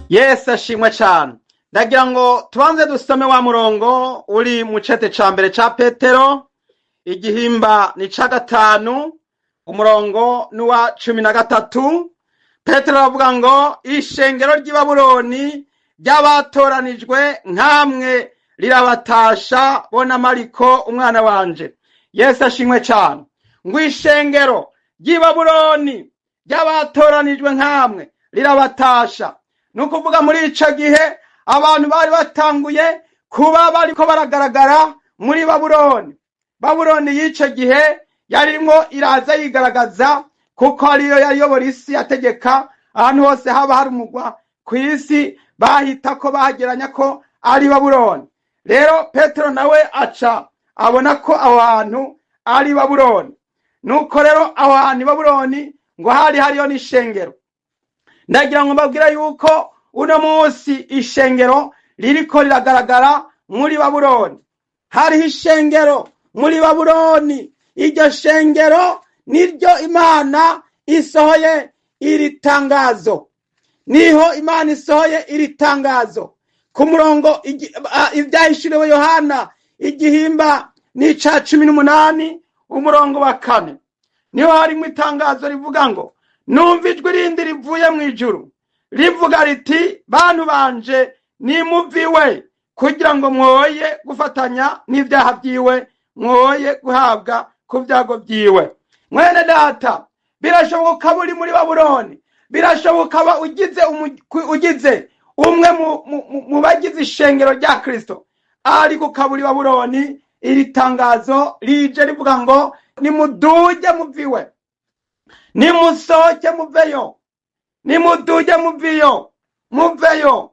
Yesu ashimwe cyane. Ndagira ngo tubanze dusome wa murongo uri mu cete ca mbere ca Petero, igihimba ni ca gatanu, umurongo n'uwa 13. Petero aravuga ngo: "Ishengero ry'i Babuloni ry'abatoranijwe nkamwe rirabatasha, bo na Mariko umwana wanje." Yesu ashimwe cyane. Ngo ishengero ry'i Babuloni ry'abatoranijwe nkamwe rirabatasha. Ni ukuvuga muri ico gihe abantu bari batanguye kuba bariko baragaragara muri Babuloni. Babuloni y'ico gihe yarimwo iraza yigaragaza, kuko ariyo yayobora isi, yategeka ahantu hose haba hari umugwa ku isi, bahita ko bahageranya ko ari Babuloni. Rero Petero nawe aca abona ko aho hantu ari Babuloni. Nuko rero aho hantu i Babuloni ngo hari hariyo n'ishengero. Ndagira ngo mbabwire yuko uno munsi ishengero ririko riragaragara muri Babuloni. Hariho ishengero muri Babuloni. Iryo shengero niryo Imana isohoye iri tangazo, niho Imana isohoye iri tangazo ku murongo Ibyahishuriwe Yohana, igihimba ni ica 18, umurongo wa 4. Niho harimo itangazo rivuga ngo: "Numva ijwi rindi rivuye mu ijuru rivuga riti: 'Bantu banje, nimuviwe, kugira ngo mwoye gufatanya n'ibyaha byiwe, mwoye guhabwa ku byago byiwe.'" Mwene data, birashoboka ukaba uri muri Babuloni, birashoboka ukaba ugize umwe mu bagize ishengero rya Kristo, ariko ukaba uri Babuloni. Iri tangazo rije rivuga ngo: "Nimuduge muviwe, nimusohoke muveyo, nimuduge muviyo, muveyo."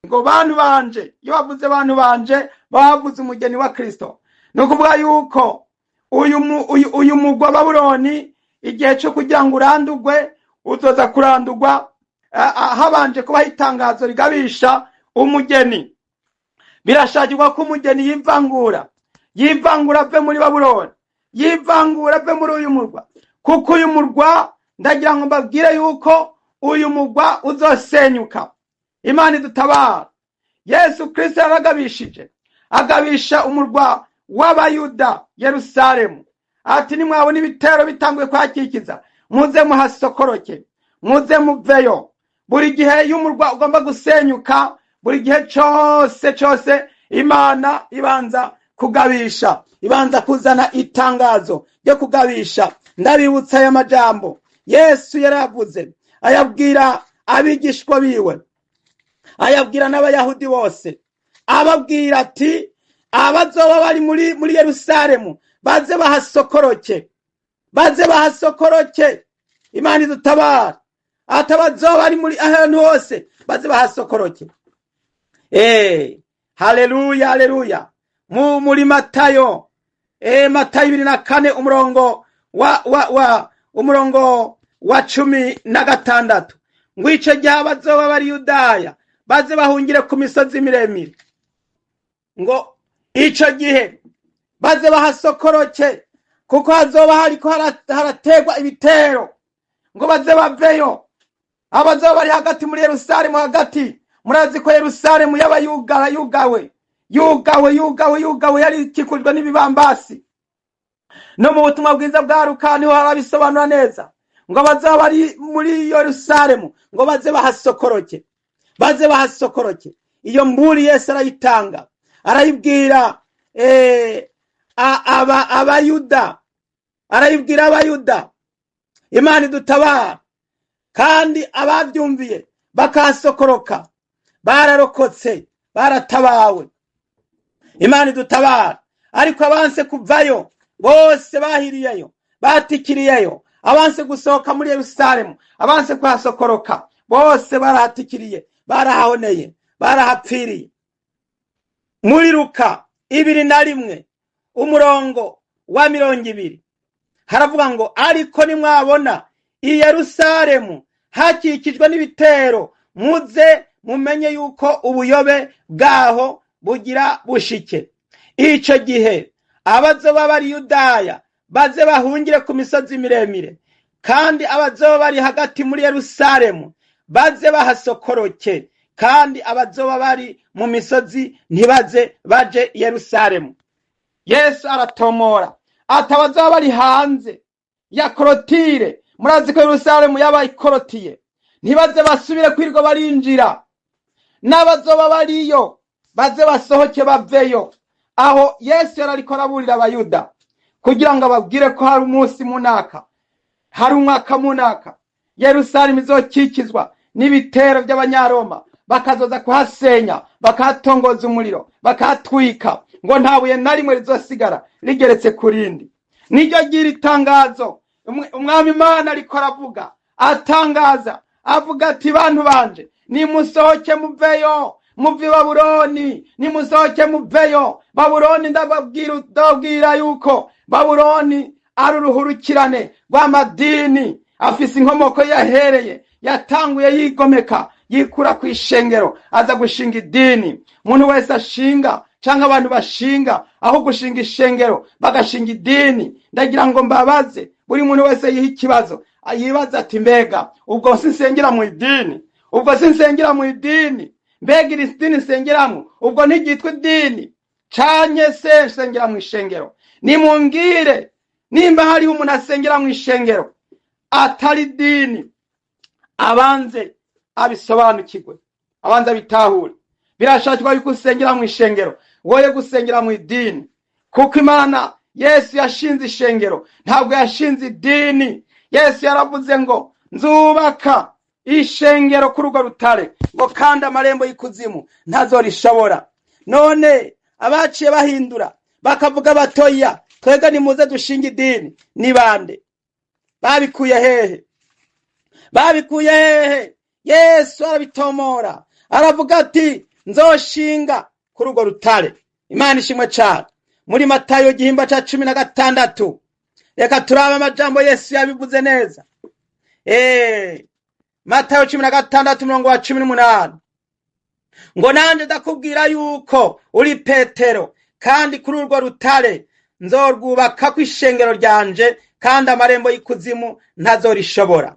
Ngo bantu banje, iyo bavuze bantu banje bavuze umugeni wa Kristo. Ni ukuvuga yuko uyu mugwa Babuloni, igihe cyo kugira ngo urandurwe, uzoza kurandurwa habanje kubaho itangazo rigabisha umugeni. Birashakirwa ko umugeni yivangura, yivangura ave muri Babuloni, yivangura ave muri uyu murwa, kuko uyu murwa, ndagira ngo mbabwire yuko uyu murwa uzosenyuka. Imana idutabara. Yesu Kristo yaragabishije, agabisha umurwa w'Abayuda Yerusalemu, ati: "Nimwabona ibitero bitanguye kuhakikiza, muze muhasokoroke, muze muveyo." Buri gihe iyo umurwa ugomba gusenyuka, buri gihe cyose cyose, Imana ibanza kugabisha, ibanza kuzana itangazo ryo kugabisha. Ndabibutsa aya majambo Yesu yaravuze, ayabwira abigishwa biwe, ayabwira n'Abayahudi bose, ababwira ati: "Abazoba bari muri Yerusalemu baze bahasokoroke, baze bahasokoroke." Imana idutabara. Ati: "Abazoba bari muri ahantu hose baze bahasokoroke." Haleluya, haleluya. Muri Matayo, Matayo 24, umurongo wa umurongo wa 16, ngo: "Ico gihe abazoba bari Yudaya baze bahungire ku misozi miremire." Ngo ico gihe baze bahasokoroke, kuko hazoba hariko harategwa ibitero. Ngo baze baveyo. Abazoba bari hagati muri Yerusalemu hagati, murazi ko Yerusalemu yaba yugara, yugawe, yugawe, yugawe, yugawe, yari ikikujwe n'ibibambasi. No mu Butumwa Bwiza bwa Luka niho harabisobanura neza, ngo abazoba bari muri Yerusalemu ngo baze bahasokoroke, baze bahasokoroke. Iyo mburi Yesu arayitanga, arayibwira Abayuda, arayibwira Abayuda. Imana idutabara. Kandi ababyumviye bakahasokoroka bararokotse, baratabawe. Imana idutabara. Ariko abanse kuvayo bose bahiriyeyo, batikiriyeyo. Abanse gusohoka muri Yerusalemu, abanse kuhasokoroka bose barahatikiriye, barahahoneye, barahapfiriye. Muri Luka 21, umurongo wa 20, haravuga ngo: "Ariko nimwabona i Yerusalemu hakikijwe n'ibitero, muze mumenye yuko ubuyobe bwaho bugira bushike. Ico gihe abazoba bari Yudaya baze bahungire ku misozi miremire, kandi abazoba bari hagati muri Yerusalemu baze bahasokoroke, kandi abazoba bari mu misozi ntibaze baje Yerusalemu. Yesu aratomora ati abazoba bari hanze ya korotire, murazi ko Yerusalemu yabaye ikorotiye, ntibaze basubire kwirirwa barinjira, n'abazoba bariyo baze basohoke baveyo. Aho Yesu yarariko araburira abayuda kugira ngo ababwire ko hari umunsi munaka, hari umwaka munaka Yerusalemu izokikizwa n'ibitero by'abanyaroma, bakazoza kuhasenya, bakahatongoza umuriro, bakahatwika, ngo nta buye na rimwe rizosigara rigeretse ku rindi. Niryo ry'iri tangazo umwami Imana ariko aravuga, atangaza avuga ati bantu banje nimusohoke muveyo, muve Babuloni, nimusohoke muveyo. Babuloni ndababwira yuko Babuloni ari uruhurukirane rw'amadini afise inkomoko yahereye, yatanguye yigomeka, yikura ku ishengero aza gushinga idini. Umuntu wese ashinga canke abantu bashinga aho gushinga ishengero bagashinga idini, ndagira ngo mbabaze buri muntu wese yiha ikibazo, yibaza ati mbega ubwo sinsengera mu idini, ubwo sinsengera mu idini, mbega iri dini nsengeramo ubwo ntiryitwa idini, canke se nsengera mu ishengero? Nimumbwire nimba hariho umuntu asengera mu ishengero atari idini, abanze abisobanukirwe, abanze abitahure. Birashakirwa yuko usengera mu ishengero, woye gusengera mu idini, kuko Imana Yesu yashinze ishengero, ntabwo yashinze idini. Yesu yaravuze ngo nzubaka ishengero kuri urwo rutare, ngo kandi amarembo y'ikuzimu ntazorishobora. None abaciye bahindura bakavuga batoya, twebwe nimuze dushinge idini, ni bande? Babikuye hehe? Babikuye hehe? Yesu arabitomora, aravuga ati nzoshinga kuri urwo rutare. Imana ishimwe cyane. Muri Matayo igihimba ca 16, reka turabe amajambo Yesu yabivuze neza. Matayo 16 umurongo wa 18, ngo nanje ndakubwira yuko uri Petero, kandi kuri urwo rutare nzorwubaka kw'ishengero ryanje, kandi amarembo y'ikuzimu ntazorishobora.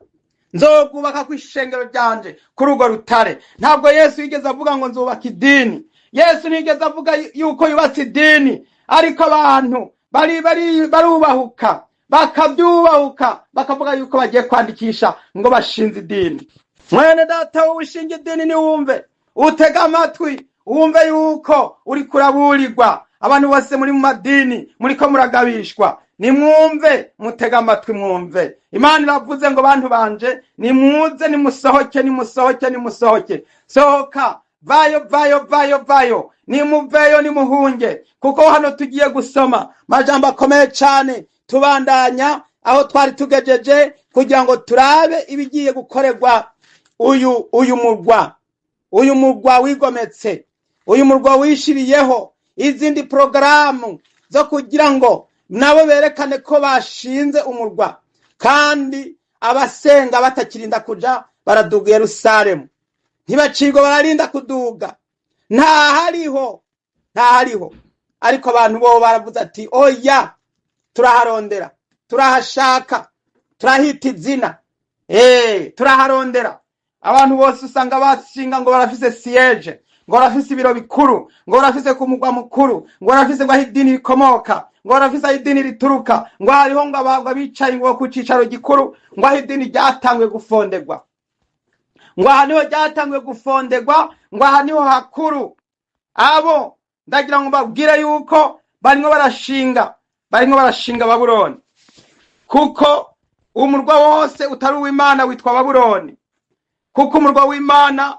Nzorwubaka kw'ishengero ryanje kuri urwo rutare. Ntabwo Yesu yigeze avuga ngo nzubaka idini. Yesu ntiyigeze avuga yuko yubatse idini, ariko abantu bari barubahuka, bakabyubahuka, bakavuga yuko bagiye kwandikisha ngo bashinze idini. Mwene data wowe ushinga idini, niwumve, utega amatwi wumve yuko uri kuraburirwa. Abantu bose muri mu madini muriko muragabishwa, nimwumve, mutega amatwi mwumve. Imana iravuze ngo bantu banje nimuze, nimusohoke, nimusohoke, nimusohoke, sohoka, vayo, vayo, vayo, vayo, nimuveyo, nimuhunge. Kuko hano tugiye gusoma majambo akomeye cyane, tubandanya aho twari tugejeje kugira ngo turabe ibigiye gukorerwa uyu murwa, uyu murwa wigometse, uyu murwa wishiriyeho izindi porogaramu zo kugira ngo nabo berekane ko bashinze umurwa, kandi abasenga batakirinda kuja baraduga Yerusalemu, ntibacirwa bararinda kuduga, ntahariho, ntahariho. Ariko abantu bo baravuze ati oya, turaharondera, turahashaka, turahita izina, turaharondera. Abantu bose usanga bashinga ngo barafise siege, ngo barafise ibiro bikuru, ngo barafise ku mugwa mukuru, ngo barafise ngo aho idini rikomoka, ngo barafise aho idini rituruka, ngo hariho ngo abicaye ngo ku cicaro gikuru, ngo aho idini ryatanguye gufondegwa, ngo aha niho ryatanguye gufondegwa, ngo aha niho hakuru. Abo ndagira ngo mbabwire yuko barimo barashinga, barimo barashinga Babuloni, kuko umurwa wose utari uw'Imana witwa Babuloni, kuko umurwa w'Imana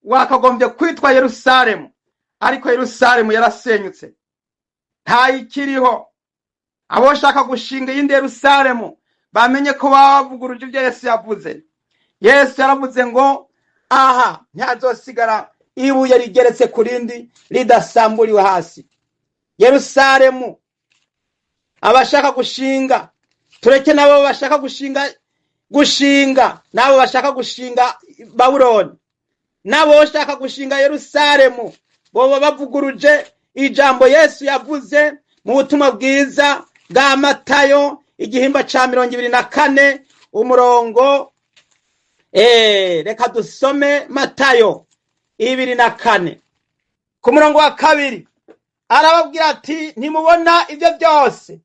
wakagombye kwitwa Yerusalemu, ariko Yerusalemu yarasenyutse, ntayikiriho. Aboshaka gushinga iyindi Yerusalemu bamenye ko bavuguruje ibyo Yesu yavuze. Yesu yaravuze ngo aha ntihazosigara ibuye rigeretse ku rindi ridasamburiwe hasi. Yerusalemu abashaka gushinga, tureke nabo bashaka gushinga, nabo bashaka gushinga Babuloni, nabo bashaka gushinga Yerusalemu, boba bavuguruje ijambo Yesu yavuze mu butumwa bwiza bwa Matayo igihimba ca 24 umurongo Reka dusome Matayo 24 ku murongo wa 2. Arababwira ati ntimubona ibyo byose,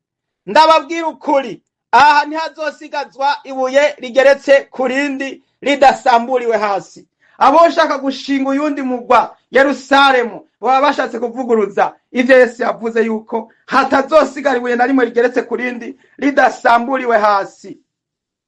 ndababwira ukuri, aha ntihazosigazwa ibuye rigeretse ku rindi ridasamburiwe hasi. Aboshaka gushinga uyundi mugwa Yerusalemu baba bashatse kuvuguruza ivyo Yesu yavuze yuko hatazosigara ibuye na rimwe rigeretse ku rindi ridasamburiwe hasi.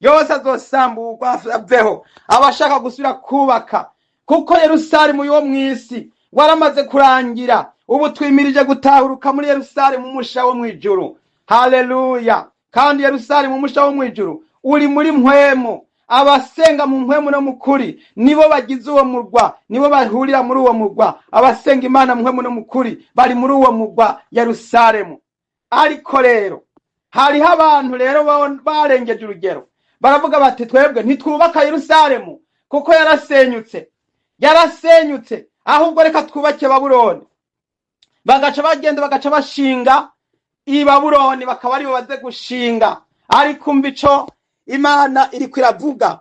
Yose azosamburwa aveho. Abashaka gusubira kubaka, kuko Yerusalemu yo mw'isi waramaze kurangira, ubu twimirije gutahuruka muri Yerusalemu umusha wo mw'ijuru. Haleluya! Kandi Yerusalemu umusha wo mw'ijuru uri muri mpwemu. Abasenga mu mpwemu no mu kuri nibo bagize uwo murwa, nibo bahurira muri uwo murwa. Abasenga Imana mu mpwemu no mu kuri bari muri uwo murwa Yerusalemu. Ariko rero hariho abantu rero barengeje urugero, baravuga bati twebwe ntitwubaka Yerusalemu kuko yarasenyutse, yarasenyutse, ahubwo reka twubake Babuloni. Bagaca bagenda bagaca bashinga i Babuloni, bakaba aribo baze gushinga. Ariko umva ico Imana iriko iravuga.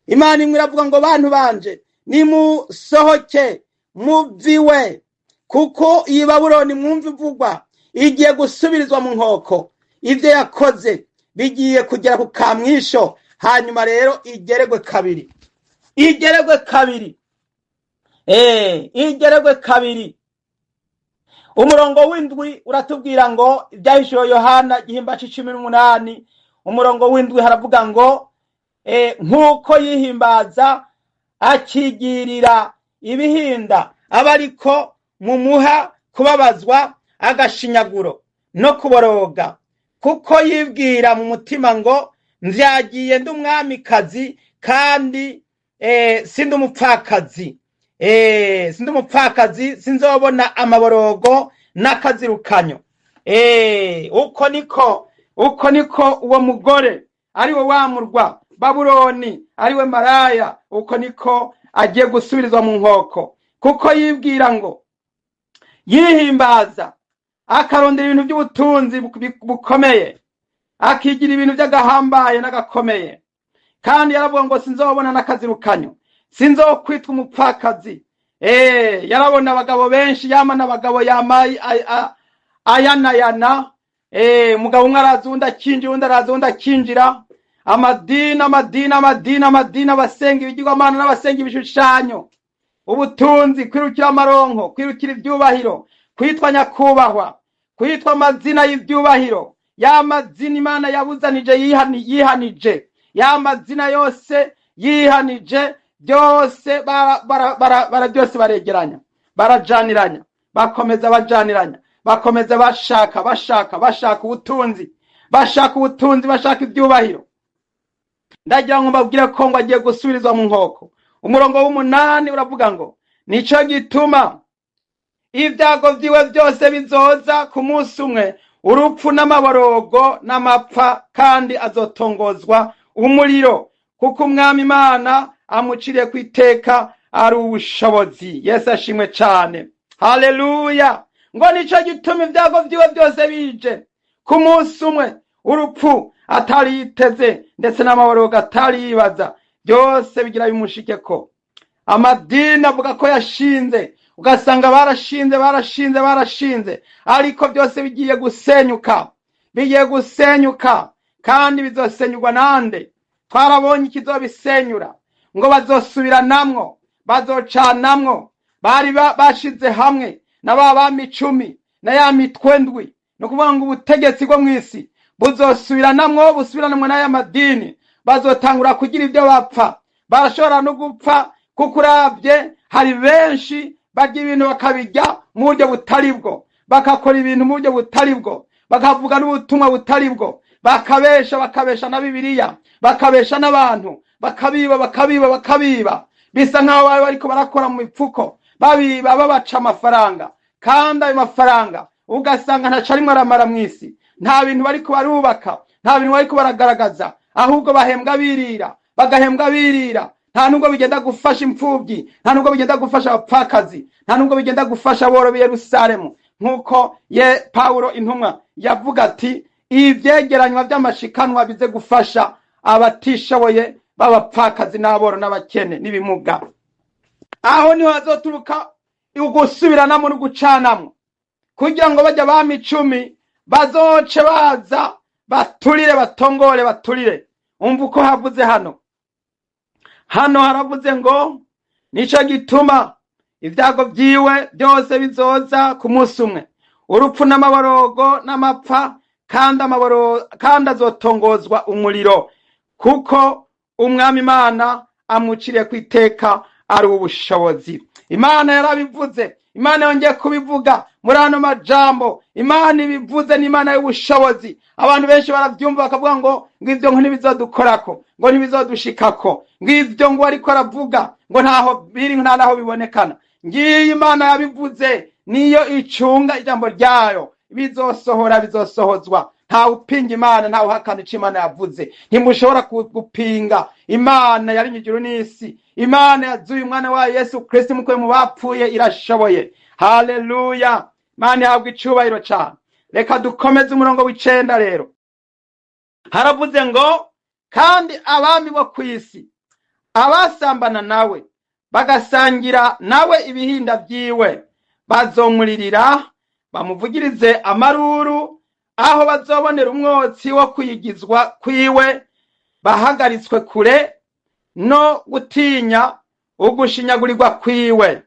Imana imwe iravuga ngo bantu banje nimusohoke muviwe, kuko iyi Babuloni mwumva ivugwa igiye gusubirizwa mu nkoko. Ivyo yakoze bigiye kugera ku kamwisho, hanyuma rero igeregwe kabiri, igeregwe kabiri, igeregwe kabiri. Umurongo w'indwi uratubwira ngo ibyahishuwe Yohana igihimba c'icumi n'umunani, umurongo w'indwi haravuga ngo nk'uko yihimbaza akigirira ibihinda, aba ariko mumuha kubabazwa agashinyaguro no kuboroga, kuko yibwira mu mutima ngo mvyagiye ndi umwamikazi kandi sindi umupfakazi, sindi umupfakazi, sinzobona amaborogo n'akazirukanyo. Uko niko uwo mugore ariwe wa murwa Babuloni, ariwe maraya, uko niko agiye gusubirizwa mu nkoko, kuko yibwira ngo yihimbaza akarondera ibintu by'ubutunzi bukomeye, akigira ibintu by'agahambaye n'agakomeye. Kandi yaravuga ngo sinzobona n'akazirukanyo, sinzokwitwa umupfakazi. Yarabona abagabo benshi, yamana abagabo yama ayanayana. Umugabo umwe araza uwundi akinjira, uwundi araza uwundi akinjira. Amadini, amadini, amadini, amadini, abasenga ibigirwamana n'abasenga ibishushanyo, ubutunzi, kwirukira amaronko, kwirukira ivyubahiro, kwitwa nyakubahwa, kwitwa amazina y'ivyubahiro, ya mazina Imana yabuzanije yihanije, ya mazina yose yihanije, byose byose baregeranya, barajaniranya, bakomeza bajaniranya, bakomeza bashaka, bashaka, bashaka ubutunzi, bashaka ubutunzi, bashaka ivyubahiro. Ndagira ngo mbabwire ko ngo agiye gusubirizwa mu nkoko. Umurongo w'umunani uravuga ngo nico gituma ibyago vyiwe byose bizoza ku munsi umwe, urupfu n'amaborogo n'amapfa, kandi azotongozwa umuriro, kuko Umwami Imana amuciriye ku iteka ari ubushobozi. Yesu ashimwe cane, haleluya. Ngo nico gituma ibyago vyiwe byose bije ku munsi umwe, urupfu atari yiteze ndetse n'amaborogo atari yibaza, byose bigira bimushikeko. Amadini avuga ko yashinze, ugasanga barashinze, barashinze, barashinze, ariko byose bigiye gusenyuka, bigiye gusenyuka. Kandi bizosenyurwa nande? Twarabonye ikizobisenyura, ngo bazosubiranamwo, bazocanamwo. Bari bashize hamwe na ba bami 10 na ya mitwe ndwi, no kuvuga ngo ubutegetsi bwo mw'isi buzosubiranamwo, busubiranamwo n'aya madini. Bazotangura kugira ibyo bapfa, barashobora no gupfa, kuko uravye hari benshi barya ibintu bakabirya mu buryo butari bwo, bakakora ibintu mu buryo butari bwo, bakavuga n'ubutumwa butari bwo, bakabesha, bakabesha na Bibiliya, bakabesha n'abantu, bakabiba, bakabiba, bakabiba. Bisa nkaho bari bariko barakora mu mifuko, babiba, babaca amafaranga, kandi ayo mafaranga ugasanga ntaco arimwo aramara mw'isi. Nta bintu bariko barubaka, nta bintu bariko baragaragaza, ahubwo bahembwa birira, bagahembwa birira. Nta nubwo bigenda gufasha imfubyi, nta nubwo bigenda gufasha abapfakazi, nta nubwo bigenda gufasha aboro b'i Yerusalemu. Nkuko ye Paulo intumwa yavuga ati ivyegeranywa vy'amashikanwa bize gufasha abatishoboye b'abapfakazi n'aboro n'abakene n'ibimuga. Aho niho hazoturuka ugusubiranamo no gucanamwo, kugira ngo bajya bami 10 bazoce baza baturire, batongore, baturire. Umva uko havuze hano. Hano haravuze ngo nico gituma ibyago byiwe byose bizoza ku munsi umwe, urupfu n'amaborogo n'amapfa, kandi azotongozwa umuriro, kuko umwami Imana amuciriye ku iteka ari ubushobozi. Imana yarabivuze, Imana yongeye kubivuga muri ano majambo. Imana ibivuze ni Imana y'ubushobozi. Abantu benshi baravyumva bakavuga ngo ivyo ngo ntibizodukorako, ngo ntibizodushikako, ngo ivyo ngo ariko aravuga ngo ntaho biri, nta naho bibonekana. Ngiyi Imana yabivuze, niyo icunga ijambo ryayo, bizosohora, bizosohozwa. Ntawe upinga Imana, ntawe uhakana ico Imana yavuze. Ntimushobora gupinga Imana yaremye ijuru n'isi. Imana yazuye umwana wayo Yesu Kristo imukuye mu bapfuye, irashoboye. Haleluya! Imana ihabwa icubahiro cane. Reka dukomeze umurongo w'icenda rero. Haravuze ngo kandi abami bo kw'isi abasambana nawe bagasangira nawe ibihinda vyiwe bazomuririra, bamuvugirize amaruru, aho bazobonera umwotsi wo kwigizwa kwiwe, bahagaritswe kure no gutinya ugushinyagurirwa kwiwe,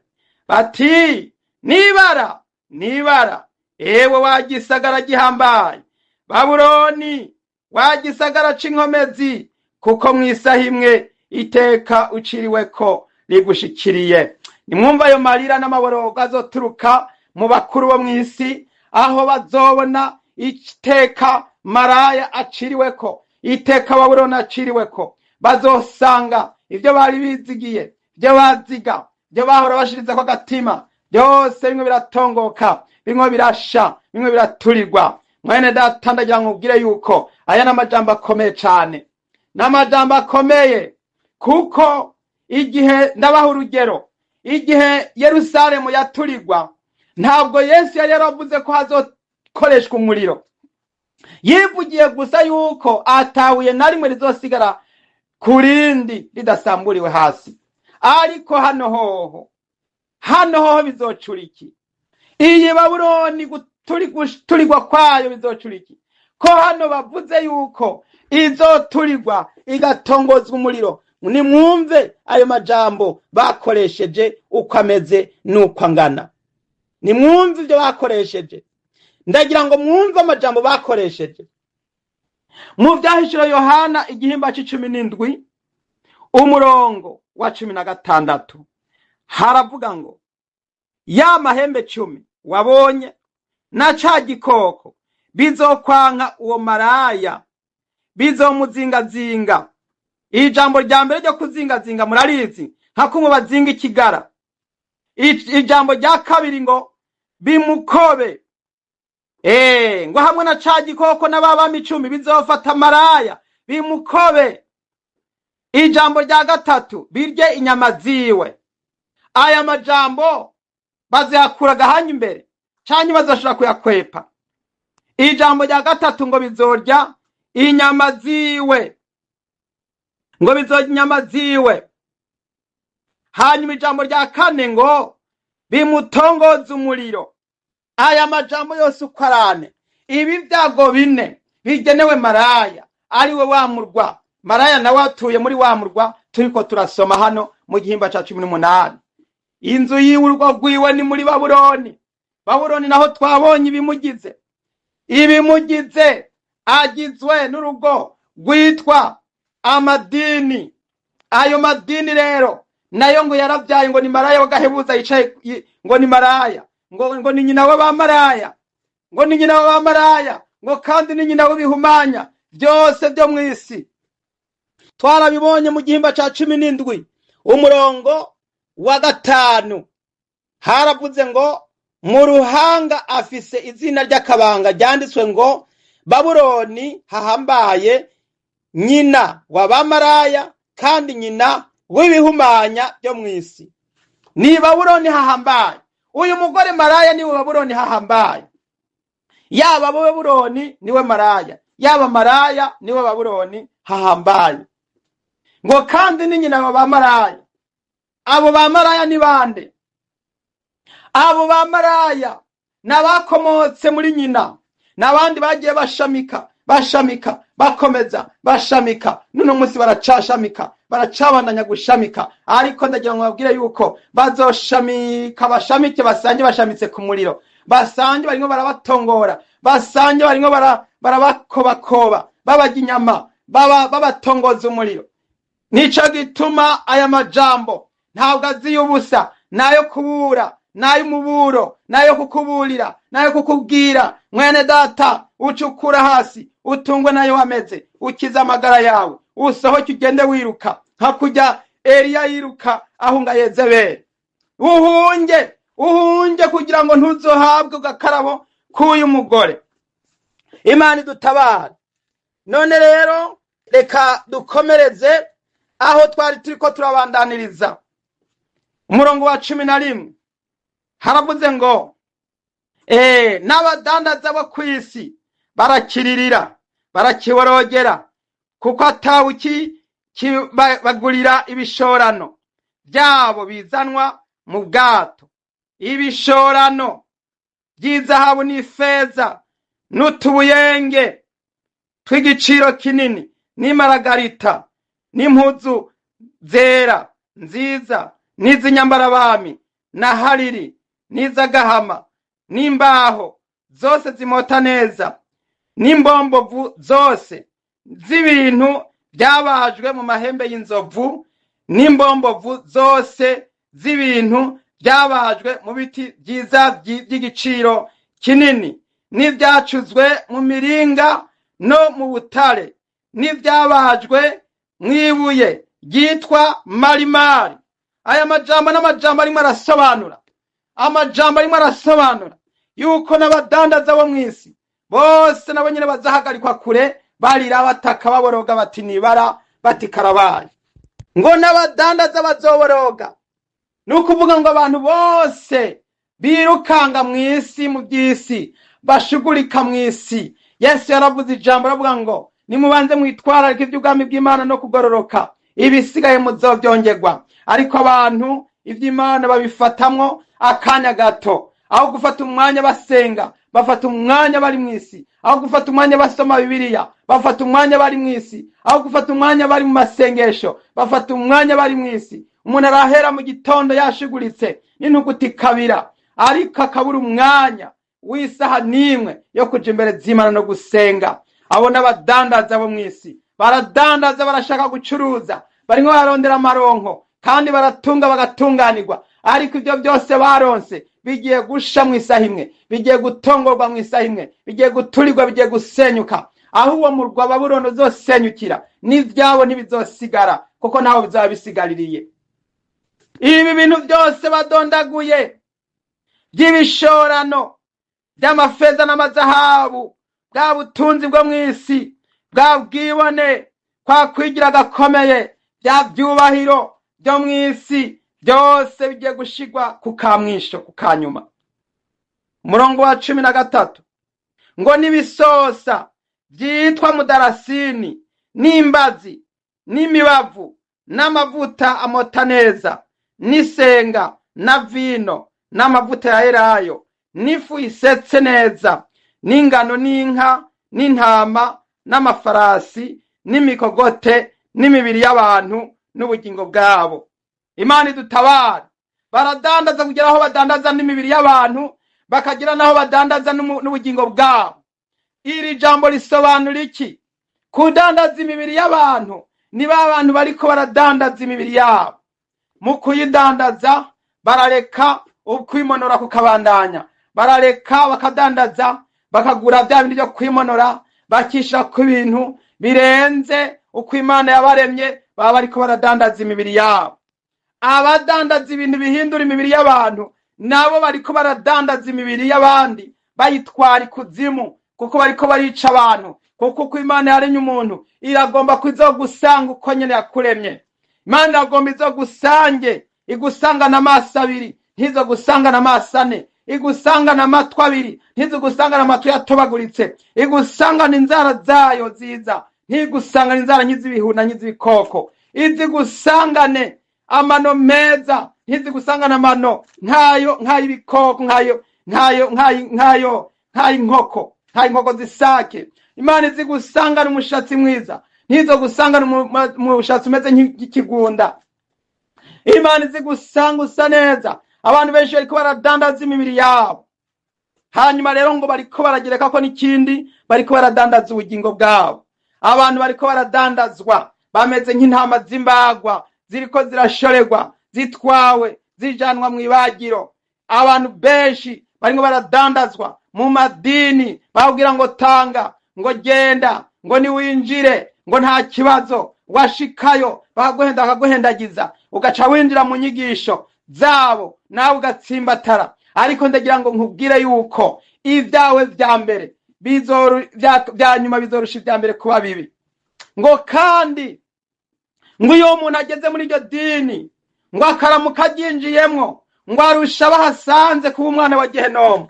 bati nibara, nibara, ewe wa gisagara gihambaye Babuloni, wa gisagara c'inkomezi, kuko mw'isaha imwe iteka uciriweko rigushikiriye. Nimwumva ayo marira n'amaborogo azoturuka mu bakuru bo mw'isi, aho bazobona iteka maraya aciriweko, iteka Babuloni aciriweko. Bazosanga ivyo bari bizigiye, ivyo baziga, ivyo bahora bashirizako agatima, byose bimwe biratongoka, bimwe birasha, bimwe biraturirwa. Mwene data, ndagira ngo ubwire yuko aya n'amajambo akomeye cane, n'amajambo akomeye, kuko igihe, ndabaha urugero, igihe Yerusalemu yaturirwa, ntabwo Yesu yari yaravuze ko hazokoreshwa umuriro. Yivugiye gusa yuko atabuye na rimwe rizosigara ku rindi ridasamburiwe hasi. Ariko hano hoho bizocura iki? Iyi Babuloni guturigwa kwayo bizocura iki, ko hano bavuze yuko izoturigwa igatongozwa umuriro? Nimwumve ayo majambo bakoresheje uko ameze n'uko angana. Nimwumve ibyo bakoresheje. Ndagira ngo mwumve amajambo bakoresheje mu Vyahishuro Yohana igihimba c'17, umurongo wa 16. Haravuga ngo ya mahembe 10 wabonye na ca gikoko bizokwanka uwo maraya, bizomuzingazinga. Ijambo rya mbere ryo kuzingazinga murarizi, nka kumwe bazinga ikigara. Ijambo rya kabiri ngo bimukobe, ngo hamwe na ca gikoko n'ababami 10 bizofata maraya bimukobe. Ijambo rya gatatu, birye inyama ziwe. Aya majambo bazayakura gahanya imbere canke bazashobora kuyakwepa? Ijambo rya gatatu ngo bizorya inyama ziwe, ngo bizorya inyama ziwe. Hanyuma ijambo rya kane ngo bimutongoza umuriro. Aya majambo yose uko ari ane, ibi byago bine bigenewe maraya, ari we wa murwa. Maraya nawe atuye muri wa murwa turiko turasoma hano mu gihimba ca 18. Inzu yiwe, urugo rwiwe ni muri Babuloni. Babuloni naho twabonye ibimugize. Agizwe n'urugo rwitwa amadini. Ayo madini rero nayo ngo yaravyaye, ngo ni maraya w'agahebuza yicaye ngo ni maraya, ngo ni nyina w'abamaraya, ngo ni nyina w'abamaraya, ngo kandi ni nyina w'ibihumanya byose byo mw'isi. Twarabibonye mu gihimba ca 17, umurongo wa 5. Haravuze ngo mu ruhanga afise izina ry'akabanga ryanditswe ngo Babuloni hahambaye, nyina w'abamaraya kandi nyina w'ibihumanya byo mw'isi. Ni Babuloni hahambaye. Uyu mugore maraya niwe Babuloni hahambaye. Yaba Babuloni niwe maraya, yaba maraya niwe Babuloni hahambaye. Ngo kandi ni nyina wa bamaraya. Abo bamaraya ni bande? Abo bamaraya ni abakomotse muri nyina, n'abandi bagiye bashamika, bashamika, bakomeza bashamika, n'uno munsi baracashamika, baracabandanya gushamika. Ariko ndagira ngo babwire yuko bazoshamika, bashamike, basange bashamitse ku muriro, basange barimo barabatongora, basange barimo barabakobakoba, babarya inyama, babatongoza umuriro. Nico gituma aya majambo ntabwo aziye ubusa, nayo kubura, n'ay'umuburo, nayo kukuburira, nayo kukubwira: mwene data, ucukura hasi, utungwe nayo wameze, ukize amagara yawe, usohoke ugende wiruka nka kujya Eliya yiruka ahunga Yezebeli. Uhunge, uhunge kugira ngo ntuzohabwe agakarabo k'uyu mugore. Imana idutabara. None rero reka dukomereze aho twari turiko turabandaniriza. Umurongo wa 11 haravuze ngo n'abadandaza bo ku isi barakiririra, barakiborogera, kuko atawe bagurira ibishorano byabo bizanwa mu bwato, ibishorano by'izahabu n'ifeza n'utubuyenge tw'igiciro kinini n'imaragarita n'impuzu zera nziza n'iz'inyambarabami na hariri n'iz'agahama n'imbaho zose zimota neza n'imbombovu zose z'ibintu byabajwe mu mahembe y'inzovu n'imbombovu zose z'ibintu byabajwe mu biti byiza by'igiciro kinini n'ibyacuzwe mu miringa no mu butare n'ibyabajwe mu ibuye ryitwa marimari. Aya majambo n'amajambo arimo arasobanura, amajambo arimo arasobanura yuko n'abadandaza bo mw'isi bose nabo nyine bazahagarikwa kure, barira, bataka, baboroga, bati nibara, bati karabaye. Ngo n'abadandaza bazoboroga, ni ukuvuga ngo abantu bose birukanga mw'isi, mu by'isi, bashugurika mw'isi. Yesu yaravuze ijambo, aravuga ngo nimubanze mwitwararike iby'ubwami bw'Imana no kugororoka, ibisigaye muzobyongerwa. Ariko abantu iby'Imana babifatamwo akanya gato, aho gufata umwanya basenga bafata umwanya bari mw'isi, aho gufata umwanya basoma Bibiliya bafata umwanya bari mw'isi, aho gufata umwanya bari mu masengesho bafata umwanya bari mw'isi. Umuntu arahera mu gitondo yashiguritse n'intuguti kabira, ariko akabura umwanya w'isaha n'imwe yo kuja imbere z'Imana no gusenga. Abo n'abadandaza bo mw'isi baradandaza, barashaka gucuruza, barimo bararondera amaronko, kandi baratunga bagatunganirwa, ariko ibyo byose baronse bigiye gusha mu isaha imwe, bigiye gutongorwa mu isaha imwe, bigiye guturirwa, bigiye gusenyuka. Aho uwo murwa Babuloni uzosenyukira n'ivyabo ntibizosigara, kuko ntaho bizaba bisigaririye. Ibi bintu byose badondaguye by'ibishorano by'amafeza n'amazahabu, bwa butunzi bwo mw'isi, bwa bwibone, kwa kwigira gakomeye, bya byubahiro byo mw'isi, byose bigiye gushigwa ku kamwisho, ku kanyuma. Umurongo wa 13 ngo n'ibisosa byitwa mudarasini n'imbazi n'imibavu n'amavuta amota neza n'isenga na vino n'amavuta ya elayo n'ifu isetse neza n'ingano n'inka n'intama n'amafarasi n'imikogote n'imibiri y'abantu n'ubugingo bwabo. Imana idutabara. Baradandaza kugera aho badandaza n'imibiri y'abantu, bakagira naho badandaza n'ubugingo bwabo. Iri jambo risobanura iki? Kudandaza imibiri y'abantu ni ba bantu bariko baradandaza imibiri yabo. Mu kuyidandaza barareka ukwimonora kukabandanya, barareka bakadandaza, bakagura bya bindi byo kwimonora, bakisha ku bintu birenze uko Imana yabaremye, baba bariko baradandaza imibiri yabo. Abadandaza ibintu bihindura imibiri y'abantu nabo bariko baradandaza imibiri y'abandi, bayitwara ikuzimu, kuko bariko barica abantu. Kuko uko Imana yaremye umuntu iragomba kuzogusanga uko nyene yakuremye. Imana iragomba izogusange, igusangana amaso abiri, ntizogusangana amaso ane, igusangana amatwi abiri, ntizogusangana amatwi yatobaguritse, igusangana inzara zayo nziza, ntigusangana inzara nk'iz'ibihuna nk'iz'ibikoko. Izigusangane amano meza, ntizigusangane amano nkayo nk'ay'ibikoko, nkayo nkayo nkayo nkay'inkoko, nkay'inkoko zisake. Imana izigusangana umushatsi mwiza, ntizogusangana umushatsi umeze nk'ikigunda. Imana izigusanga usa neza. Abantu benshi bariko baradandaza imibiri yabo, hanyuma rero ngo bariko baragereka ko n'ikindi, bariko baradandaza ubugingo bwabo. Abantu bariko baradandazwa bameze nk'intama z'imbagwa ziriko zirashorerwa, zitwawe zijanwa mu ibagiro. Abantu benshi barimo baradandazwa mu madini, babwira ngo tanga, ngo genda, ngo niwinjire, ngo nta kibazo, washikayo bakaguhenda, bakaguhendagiza, ugaca winjira mu nyigisho zabo nawe ugatsimbatara. Ariko ndagira ngo nkubwire yuko ibyawe vya mbere vya nyuma bizorusha ibya mbere kuba bibi. Ngo kandi ngo iyo umuntu ageze muri iryo dini, ngo akaramuka aryinjiyemwo, ngo arusha abahasanze kuba umwana wa Gehenomu.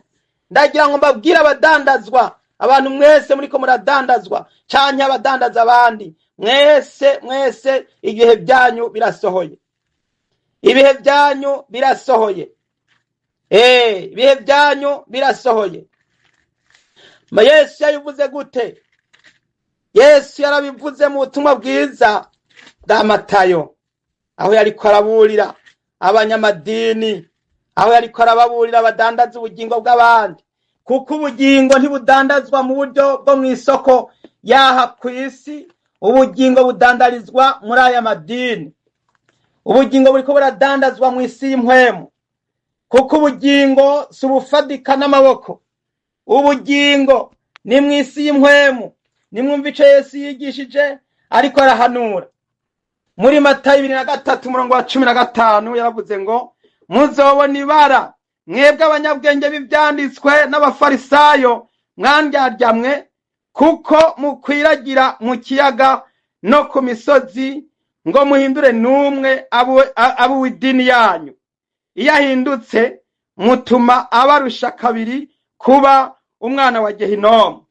Ndagira ngo mbabwire abadandazwa, abantu mwese muriko muradandazwa canke abadandaza abandi, mwese mwese ibihe byanyu birasohoye, ibihe byanyu birasohoye, ibihe byanyu birasohoye. Yesu yabivuze gute? Yesu yarabivuze mu butumwa bwiza bwa Matayo, aho yariko araburira abanyamadini, aho yariko arababurira abadandaza ubugingo bw'abandi, kuko ubugingo ntibudandazwa mu buryo bwo mu isoko yaha ku isi. Ubugingo budandarizwa muri aya madini. Ubugingo buriko buradandazwa mu isi y'impwemu, kuko ubugingo si ubufadika n'amaboko. Ubugingo ni mu isi y'impwemu. Nimwumva ico Yesu yigishije ariko arahanura muri Matayo 23 umurongo wa 15, yaravuze ngo muzobona ibara mwebwe abanyabwenge b'ivyanditswe n'abafarisayo mwandyarya, kuko mukwiragira mu kiyaga no ku misozi ngo muhindure n'umwe abo w'idini yanyu. Iyo ahindutse mutuma abarusha kabiri kuba umwana wa Gehinomu.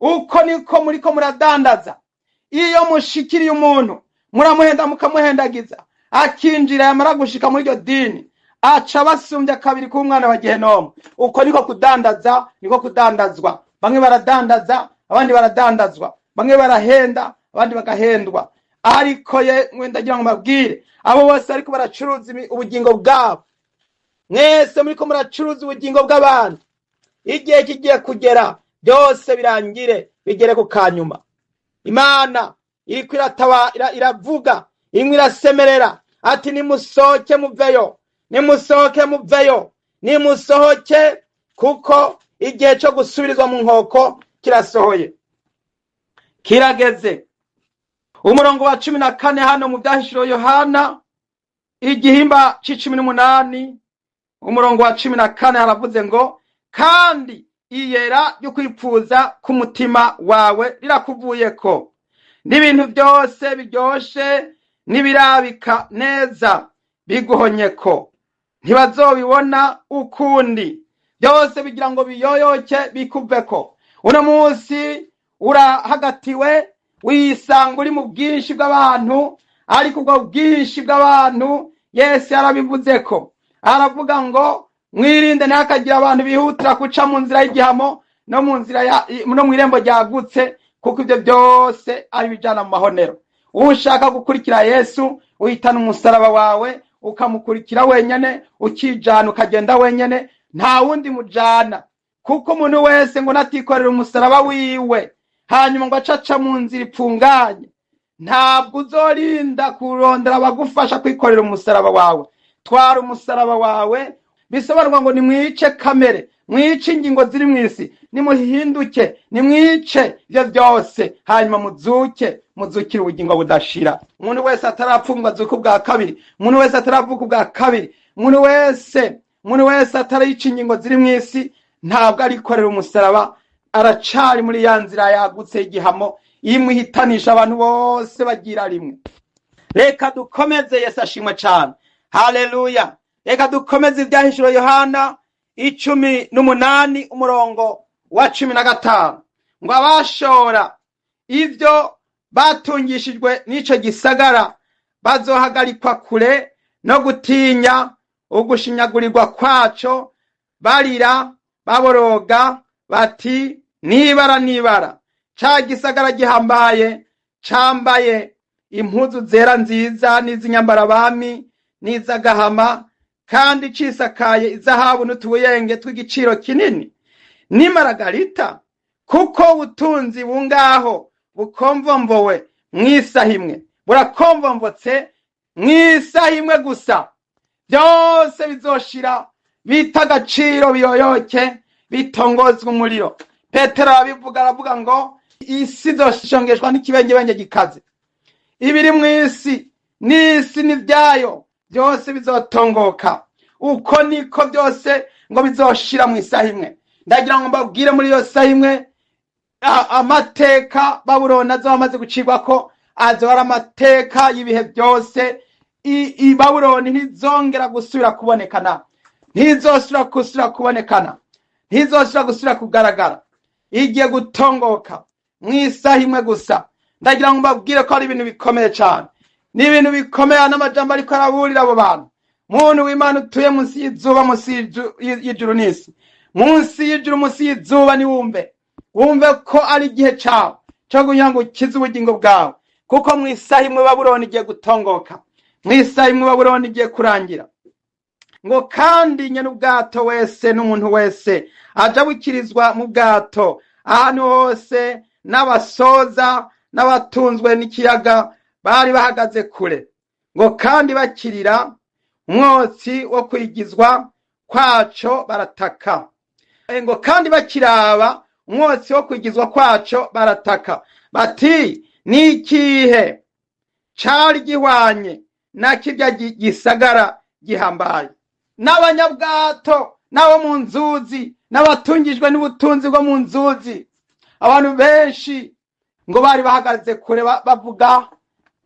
Uko niko muriko muradandaza. Iyo mushikiriye umuntu muramuhenda, mukamuhendagiza, akinjira, yamara gushika muri iryo dini aca abasumbya kabiri kuba umwana wa Gehinomu. Uko niko kudandaza, niko kudandazwa. Bamwe baradandaza, abandi baradandazwa, bamwe barahenda, abandi bagahendwa. Ariko ye ndagira ngo mbabwire abo bose ariko baracuruza ubugingo bwabo, mwese muriko muracuruza ubugingo bw'abandi, igihe kigiye kugera byose birangire, bigere ku kanyuma. Imana iriko iravuga, imwe irasemerera ati nimusohoke muveyo, nimusohoke muveyo, nimusohoke, kuko igihe cyo gusubirizwa mu nkoko kirasohoye, kirageze. Umurongo wa 14 hano mu Byahishuriwe Yohana igihimba c'18 umurongo wa 14 haravuze ngo kandi iyera ryo kwipfuza k'umutima wawe rirakuvuyeko, n'ibintu byose biryoshe n'ibirabika neza biguhonyeko, ntibazobibona ukundi. Byose bigira ngo biyoyoke bikuveko. Uno munsi urahagatiwe, wisanga uri mu bwinshi bw'abantu, ariko ubwo bwinshi bw'abantu Yesu yarabivuze ko aravuga ngo mwirinde ntihakagire abantu bihutira guca mu nzira y'igihamo no mu nzira no mu irembo ryagutse, kuko ibyo byose ari ibijana mu mahonero. Ushaka gukurikira Yesu uhitana umusaraba wawe ukamukurikira wenyene, ukijana ukagenda wenyene, nta wundi mujana, kuko umuntu wese ngo natikorera umusaraba wiwe hanyuma ngo acaca mu nzira ipfunganye, ntabwo uzorinda kurondera abagufasha kwikorera umusaraba wawe. Twara umusaraba wawe, bisobanurwa ngo nimwice kamere, mwice ingingo ziri mu isi, nimuhinduke, nimwice ibyo byose, hanyuma muzuke, muzukire ubugingo budashira. Umuntu wese atarapfungwa azuke ubwa kabiri, umuntu wese ataravuka ubwa kabiri, umuntu wese atarica ingingo ziri mu isi, ntabwo arikorera umusaraba, aracari muri ya nzira yagutse y'igihamo imwihitanisha abantu bose bagira rimwe. Reka dukomeze. Yesu ashimwe cane, haleluya. Reka dukomeze Ibyahishuriwe Yohana 18 umurongo wa 15, ngo abashora ivyo batungishijwe n'ico gisagara Bazohagarikwa kure no gutinya ugushinyagurirwa kwaco, barira baboroga bati: "Nibara, nibara, ca gisagara gihambaye, cambaye impuzu zera nziza n'iz'inyambarabami n'iz'agahama, kandi cisakaye izahabu n'utubuyenge tw'igiciro kinini n'imaragarita, kuko ubutunzi bungaho bukomvomvowe mw'isaha imwe, burakomvomvotse mw'isaha imwe gusa." Byose bizoshira, bita agaciro, biyoyoke, bitongozwa umuriro. Petero arabivuga, aravuga ngo isi izoshongeshwa n'ikibengebenge gikaze. Ibiri mu isi n'isi n'ibyayo byose bizotongoka. Uko niko byose ngo bizoshira mu isaha imwe. Ndagira ngo mbabwire, muri iyo saha imwe amateka Babuloni azoba amaze gucibwa ko azoba ari amateka y'ibihe byose. Babuloni ntizongera gusubira kubonekana, ntizosubira gusubira kubonekana, ntizosubira gusubira kugaragara. Igiye gutongoka mu isaha imwe gusa. Ndagira ngo mbabwire ko ari ibintu bikomeye cyane, ni ibintu bikomeye n'amajambo ariko araburira abo bantu. Muntu w'Imana utuye munsi y'izuba, munsi y'ijuru n'isi, munsi y'ijuru, munsi y'izuba, niwumve, wumve ko ari igihe cyawe cyo kugira ngo ukize ubugingo bwawe, kuko mu isaha imwe Babuloni igiye gutongoka, mu isaha imwe Babuloni igiye kurangira. Ngo kandi nyene ubwato wese n'umuntu wese aja bukirizwa mu bwato ahantu hose, n'abasoza n'abatunzwe n'ikiyaga bari bahagaze kure. Ngo kandi bakirira umwotsi wo kwigizwa kwaco barataka. Ngo kandi bakiraba umwotsi wo kwigizwa kwaco barataka bati: "Ni ikihe cari gihwanye na kirya gisagara gihambaye?" N'abanyabwato n'abo mu nzuzi n'abatungijwe n'ubutunzi bwo mu nzuzi, abantu benshi ngo bari bahagaze kure, bavuga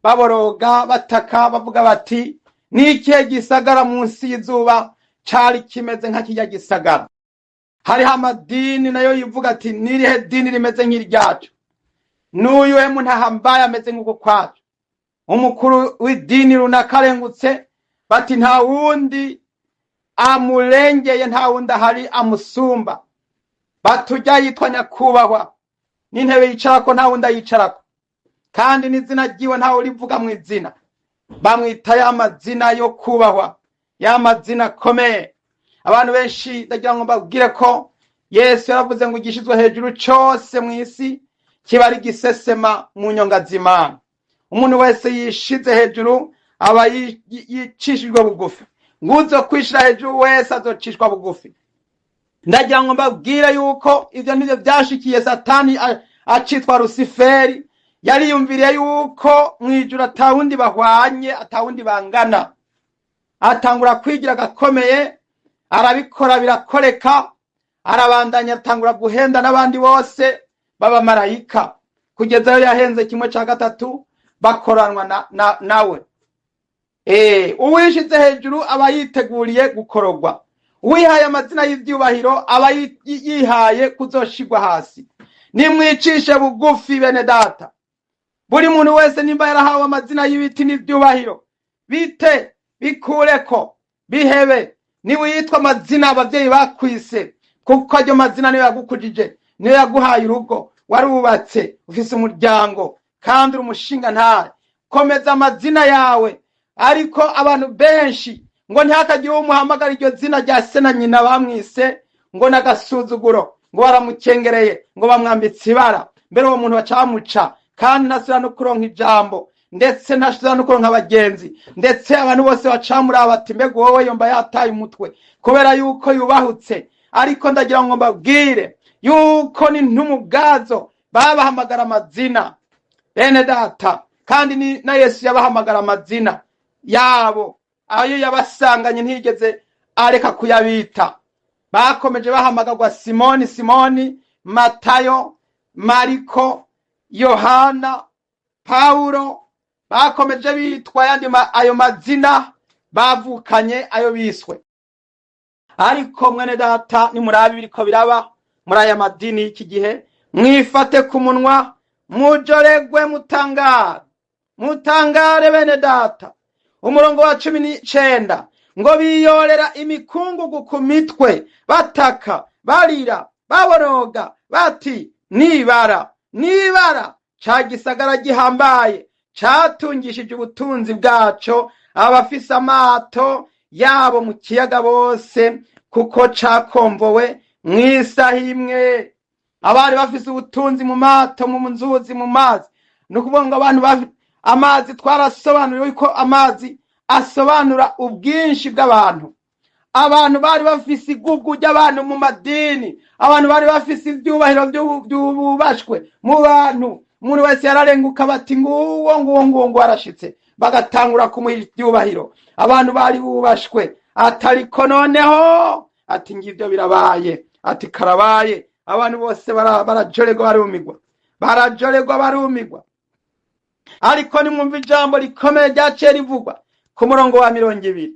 baboroga, bataka, bavuga bati: "Ni ikihe gisagara munsi y'izuba cari kimeze nka kirya gisagara?" Hariho amadini nayo yivuga ati: "Nirihe dini rimeze nk'iryacu? N'uyuhe muntu ahambaye ameze nk'uko kwacu?" Umukuru w'idini runaka arengutse, bati: "Nta wundi amurengeye, nta wundi ahari amusumba." Batujya yitwa nyakubahwa, n'intebe yicarako nta wundi ayicarako, kandi n'izina ryiwe ntawe urivuga mu izina. Bamwita ya mazina yo kubahwa, ya mazina akomeye. Abantu benshi, ndagira ngo mbabwire ko Yesu yaravuze ngo igishizwe hejuru cose mu isi kiba ari gisesema mu nyonga z'Imana. Umuntu wese yishize hejuru aba yicishijwe bugufi. Nguzo kwishira hejuru wese azocishwa bugufi. Ndagira ngo mbabwire yuko ivyo nivyo vyashikiye Satani acitwa Rusiferi. Yariyumviriye yuko mw'ijuru atawundi bahwanye, atawundi bangana, atangura kwigira agakomeye, arabikora birakoreka, arabandanya, atangura guhenda n'abandi bose b'abamarayika, kugeza ayo yahenze kimwe cya gatatu bakoranwa nawe. Uwishize hejuru aba yiteguriye gukorogwa. Uwihaye amazina y'ivyubahiro aba yihaye kuzoshigwa hasi. Nimwicishe bugufi, bene data. Buri muntu wese nimba yarahawe amazina y'ibiti n'ivyubahiro, bite bikureko, bihebe. Niwitwa amazina abavyeyi bakwise, kuko ayo mazina niyo yagukujije, niyo yaguhaye urugo, warubatse, ufise umuryango kandi uri umushinga ntare, komeza amazina yawe. Ariko abantu benshi ngo ntihakagire uwo umuhamagara iryo zina rya se na nyina bamwise, ngo n'agasuzuguro, ngo baramukengereye, ngo bamwambitse ibara. Mbere uwo muntu baca bamuca, kandi ntasubira no kuronka ijambo, ndetse ntasubira no kuronka abagenzi, ndetse abantu bose bacamuraba bati: "Mbega wowe yomba yataye umutwe?" kubera yuko yubahutse. Ariko ndagira ngo mbabwire yuko n'intumwa ubwazo babahamagara amazina, bene data, kandi ni na Yesu yabahamagara amazina yabo. Ayo yabasanganye ntiyigeze areka kuyabita. Bakomeje bahamagarwa Simoni, Simoni, Matayo, Mariko, Yohana, Pawulo. Bakomeje bitwa ayandi ayo mazina bavukanye, ayo biswe. Ariko mwene data, nimurabe ibiriko biraba muri aya madini y'iki gihe, mwifate ku munwa, mujoregwe, mutangara. Mutangare bene data. Umurongo wa 19 ngo biyorera imikungugu ku mitwe, bataka, barira, baboroga, bati: "Nibara, nibara ca gisagara gihambaye catungishije ubutunzi bwaco abafise amato yabo mu kiyaga bose, kuko cakombowe mw'isaha imwe." Abari bafise ubutunzi mu mato, mu nzuzi, mu mazi, ni ukuvuga ngo abantu, amazi, twarasobanuriwe ko amazi asobanura ubwinshi bw'abantu. Abantu bari bafise igugu ry'abantu mu madini, abantu bari bafise ivyubahiro byubashwe mu bantu. Umuntu wese yararenguka bati: "Nguwo, nguwo, nguwo, nguwo arashitse", bagatangura kumuha ivyubahiro. Abantu bari bubashwe, atariko noneho ati: "Ngivyo birabaye", ati: "Karabaye". Abantu bose barajorerwa, barumigwa, barajorerwa, barumigwa. Ariko nimwumva ijambo rikomeye ryaciye rivugwa ku murongo wa 20: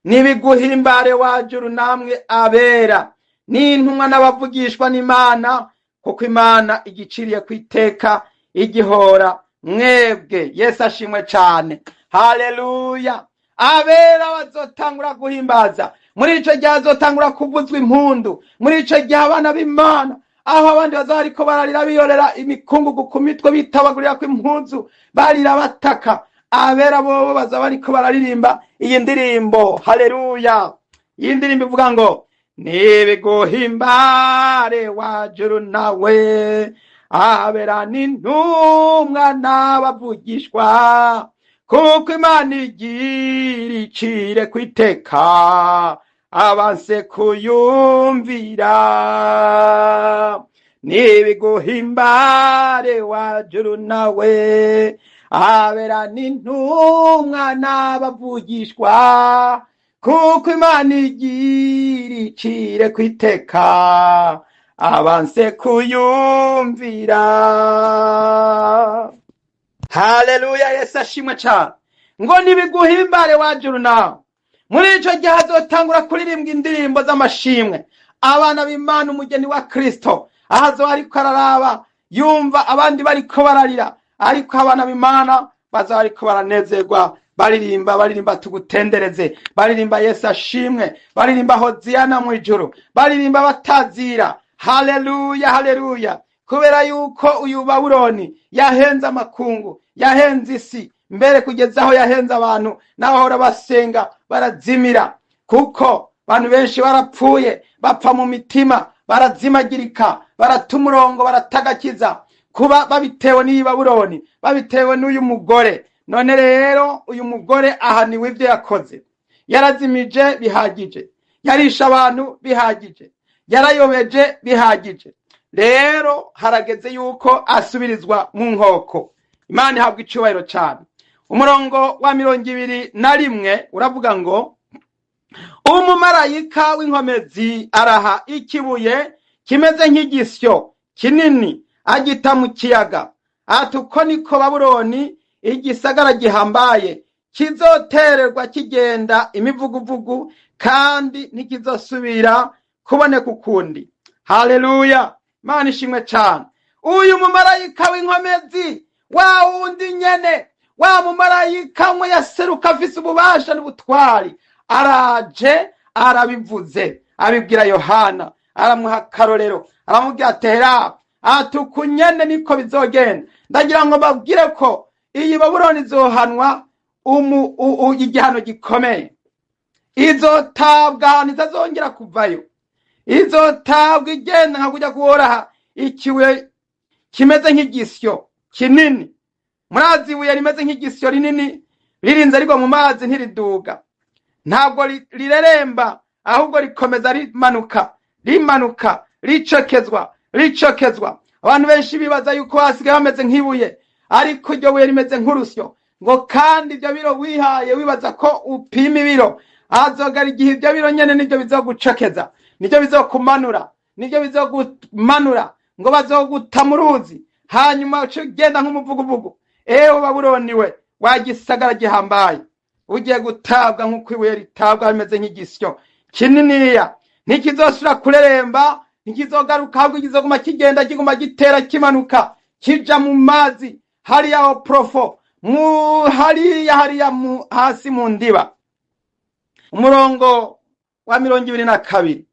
"Nibiguhimbare wa juru, namwe abera n'intumwa n'abavugishwa n'Imana, kuko Imana igiciriye ku iteka igihora mwebwe." Yesu ashimwe cane, haleluya. Abera bazotangura guhimbaza muri ico gihe, hazotangura kuvuzwa impundu muri ico gihe. Abana b'Imana, aho abandi bazoba bariko bararira, biyorera imikungugu ku mitwe, bitabagurira ko impuzu, barira, bataka, abera bobo bazaba bariko bararirimba iyi ndirimbo. Haleluya! Iyi ndirimbo ivuga ngo: "Nibiguhimbare wa juru, nawe abera n'intumwa n'abavugishwa, kuko Imana igira icire kwiteka abanse kuyumvira. Nibiguhimbare wa juru, nawe abera n'intumwa n'abavugishwa, kuko Imana igira icire kwiteka abanse kuyumvira." Haleluya, Yesu ashimwe cane. Ngo nibiguhimbare wa juru nawe. Muri ico gihe hazotangura kuririmbwa indirimbo z'amashimwe. Abana b'Imana, umugeni wa Kristo, ahazoba ariko araraba, yumva abandi bariko bararira, ariko abana b'Imana bazaba bariko baranezerwa, baririmba, baririmba "Tugutendereze", baririmba "Yesu ashimwe", baririmba "Hoziyana" mu ijuru, baririmba batazira. Haleluya, haleluya! Kubera yuko uyu Babuloni yahenze amakungu, yahenze isi, mbere kugeza aho yahenze abantu n'abahora basenga barazimira, kuko abantu benshi barapfuye, bapfa mu mitima, barazimagirika, barata umurongo, baratagakiza kuba babitewe n'iyi Babuloni, babitewe n'uyu mugore. None rero uyu mugore ahaniwe ibyo yakoze. Yarazimije bihagije, yarishe abantu bihagije, yarayobeje bihagije. Rero harageze yuko asubirizwa mu nkoko. Imana ihabwa icubahiro cyane. Umurongo wa 21 uravuga ngo: "Umumarayika w'inkomezi araha ikibuye kimeze nk'igisyo kinini, agita mu kiyaga, ati: 'Uko niko Babuloni igisagara gihambaye kizotererwa kigenda imivuguvugu, kandi ntikizosubira kuboneka ukundi.'" Haleluya, Imana ishimwe cyane. Uyu mumarayika w'inkomezi, wa wundi nyene, wa mumarayika mwe yaseruka afise ububasha n'ubutwari, araje, arabivuze, abibwira Yohana, aramuha akarorero, aramubwira atera ati: "Uku nyene niko bizogenda." Ndagira ngo mbabwire ko iyi Babuloni izohanwa igihano gikomeye. Izotabwa ahantu itazongera kuvayo. Izotabwa igenda nka kujya kuhoraha ikibuye kimeze nk'igisyo kinini. Murazi ibuye rimeze nk'igisyo rinini ririnze rigwa mu mazi ntiriduga, ntabwo rireremba, ahubwo rikomeza rimanuka, rimanuka, ricokezwa, ricokezwa. Abantu benshi bibaza yuko hasigaye bameze nk'ibuye, ariko iryo buye rimeze nk'urusyo. Ngo kandi ibyo biro wihaye, wibaza ko upima ibiro, hazogara igihe ibyo biro nyene nibyo bizogucokeza, nibyo bizokumanura, nibyo bizokumanura. Ngo bazoguta mu ruzi, hanyuma uce ugenda nk'umuvuguvugu. Ewe Babuloni we, wa gisagara gihambaye, ugiye gutabwa nk'uko ibuye ritabwa rimeze nk'igisyo kininiya. Ntikizosubira kureremba, ntikizogaruka, ahubwo kizoguma kigenda, kiguma gitera, kimanuka, kija mu mazi hariya aho profond. Mu hariya hariya hasi mu ndiba. Umurongo wa 22,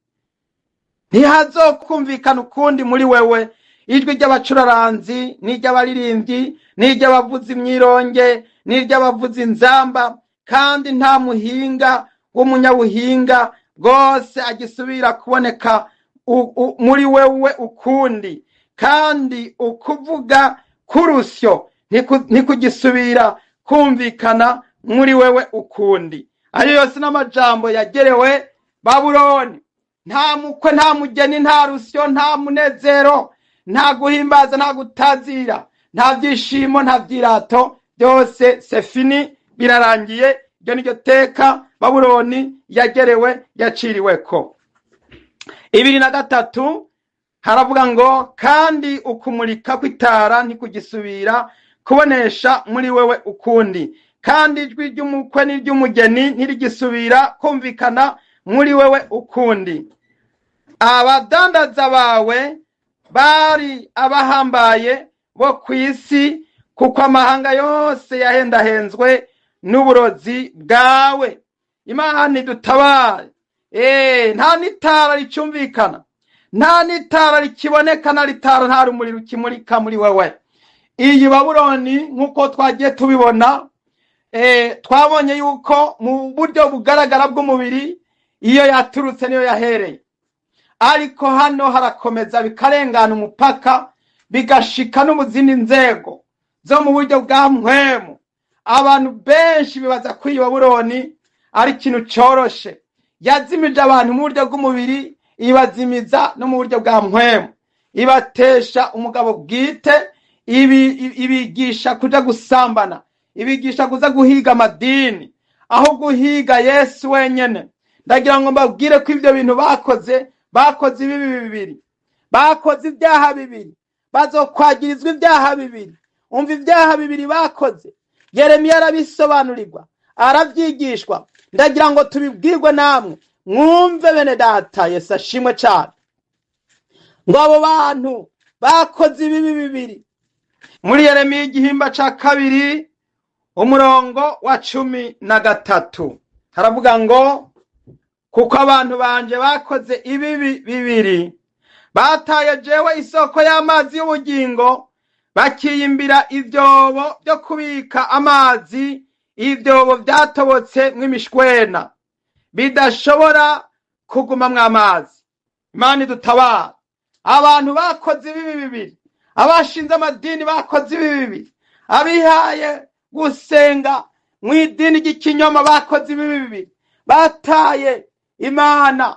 ntihazokumvikana ukundi muri wewe ijwi ry'abacuraranzi n'iry'abaririmbyi n'iry'abavuza imyironge n'iry'abavuza inzamba, kandi nta muhinga w'umunyabuhinga bwose agisubira kuboneka muri wewe ukundi, kandi ukuvuga k'urusyo ntikugisubira kumvikana muri wewe ukundi. Ayo yose n'amajambo yagerewe Babuloni. Nta mukwe, nta mugeni, nta rusyo, nta munezero, nta guhimbaza, nta gutazira, nta byishimo, nta byirato, byose c'est fini, birarangiye. Iryo ni ryo teka Babuloni yagerewe, yaciriweko. 23 haravuga ngo kandi ukumurika kw'itara ntikugisubira kubonesha muri wewe ukundi, kandi ijwi ry'umukwe n'iry'umugeni ntirigisubira kumvikana muri wewe ukundi. Abadandaza bawe bari abahambaye bo ku isi, kuko amahanga yose yahendahenzwe n'uburozi bwawe. Imana idutabare. Nta n'itara ricumvikana, nta n'itara rikiboneka, na ritara nta rumuri rukimurika muri wewe. Iyi Babuloni nk'uko twagiye tubibona, twabonye yuko mu buryo bugaragara bw'umubiri iyo yaturutse niyo yahereye, ariko hano harakomeza bikarengana umupaka, bigashika no mu zindi nzego zo mu buryo bwa mpwemu. Abantu benshi bibaza ko iyi Babuloni ari ikintu coroshe. Yazimije abantu mu buryo bw'umubiri, ibazimiza no mu buryo bwa mpwemu, ibatesha umugabo bwite, ibigisha kuja gusambana, ibigisha kuza guhiga amadini aho guhiga Yesu wenyene. Ndagira ngo mbabwire ko ivyo bintu bakoze, bakoze ibibi bibiri, bakoze ibyaha bibiri, bazokwagirizwa ibyaha bibiri. Umva ibyaha bibiri bakoze, Yeremiya arabisobanurirwa, aravyigishwa. Ndagira ngo tubibwirwe namwe mwumve bene data. Yesu ashimwe cane. Ngo abo bantu bakoze ibibi bibiri. Muri Yeremiya igihimba ca 2 umurongo wa 13 haravuga ngo kuko abantu banje bakoze ibibi bibiri, bataye jewe isoko y'amazi y'ubugingo, bakiyimbira ivyobo byo kubika amazi, ivyobo vyatobotse mw'imishwena bidashobora kugumamwo amazi. Imana idutabara. Abantu bakoze ibibi bibiri, abashinze amadini bakoze ibibi bibiri, abihaye gusenga mw'idini ry'ikinyoma bakoze ibibi bibiri, bataye Imana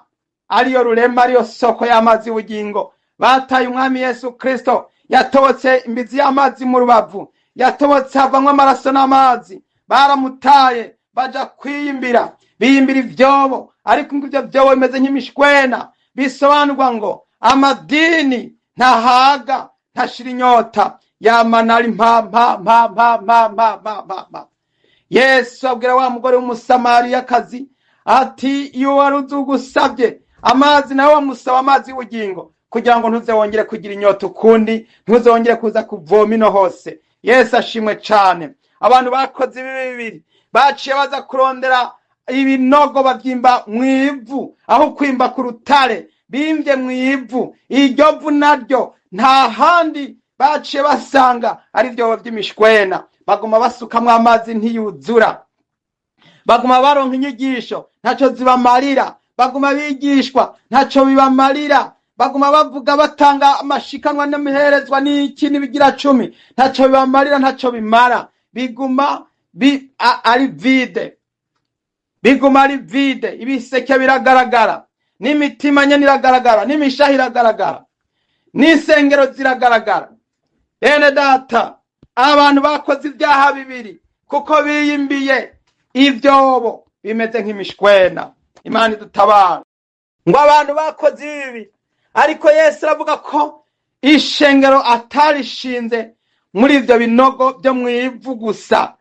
ariyo rurema, ariyo soko y'amazi y'ubugingo, bataye umwami Yesu Kristo yatobotse imbizi y'amazi mu rubavu, yatobotse havamwo amaraso n'amazi. Baramutaye baja kwiyimbira, biyimbira ivyobo, ariko ngo ivyo vyobo bimeze nk'imishwena, bisobanurwa ngo amadini ntahaga, ntashira inyota, yamana ari mpa mpa mpa mpa mpa mpa mpa mpa mpa. Yesu abwira wa mugore w'umusamariyakazi ati iyo wari uzi ugusabye amazi, nawe wamusaba amazi y'ubugingo, kugira ngo ntuze wongere kugira inyota ukundi, ntuze wongere kuza kuvoma ino hose. Yesu ashimwe cane. Abantu bakoze ibibi bibiri, baciye baza kurondera ibinogo bavyimba mw'ivu, aho kwimba ku rutare bimvye mw'ivu. Iryo vu naryo nta handi baciye basanga ari vyobo vy'imishwena, baguma basukamwo amazi ntiyuzura, baguma baronka inyigisho ntaco zibamarira, baguma bigishwa ntaco bibamarira, baguma bavuga batanga amashikanwa n'imiherezwa n'iki n'ibigira 10 ntaco bibamarira, ntaco bimara, biguma ari vide, biguma ari vide. Ibiseke biragaragara, n'imitima nyene iragaragara, n'imishaha iragaragara, n'insengero ziragaragara. Bene data, abantu bakoze ibyaha bibiri kuko biyimbiye ivyobo bimeze nk'imishwena. Imana idutabara. Ngo abantu bakoze ibi, ariko Yesu aravuga ko ishengero atarishinze muri ivyo binogo byo mw'ivu gusa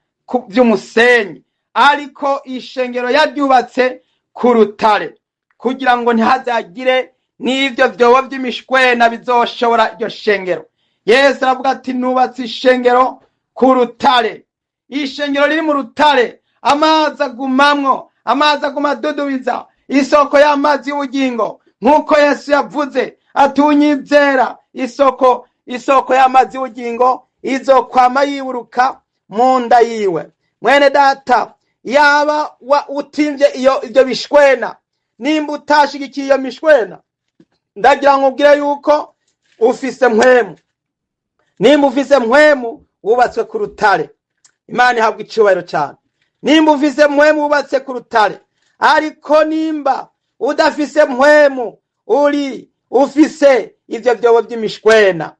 vy'umusenyi, ariko ishengero yaryubatse ku rutare, kugira ngo ntihazagire n'ivyo vyobo vy'imishwena bizoshobora iryo shengero. Yesu aravuga ati nubatse ishengero ku rutare. Ishengero riri mu rutare, amazi agumamwo, amazi aguma adudubiza, isoko y'amazi y'ubugingo, nk'uko Yesu yavuze atunyizera, isoko y'amazi y'ubugingo izokwama yiburuka mu nda yiwe. Mwene data, yaba utimvye iyo ivyo bishwena, nimba utashigikiye iyo mishwena, ndagira ngo ubwire yuko ufise mpwemu. Nimba ufise mpwemu wubatswe ku rutare, Imana ihabwa icubahiro cyane. Nimba ufise mpwemu wubatse ku rutare, ariko nimba udafise mpwemu uri ufise ivyo vyobo vy'imishwena,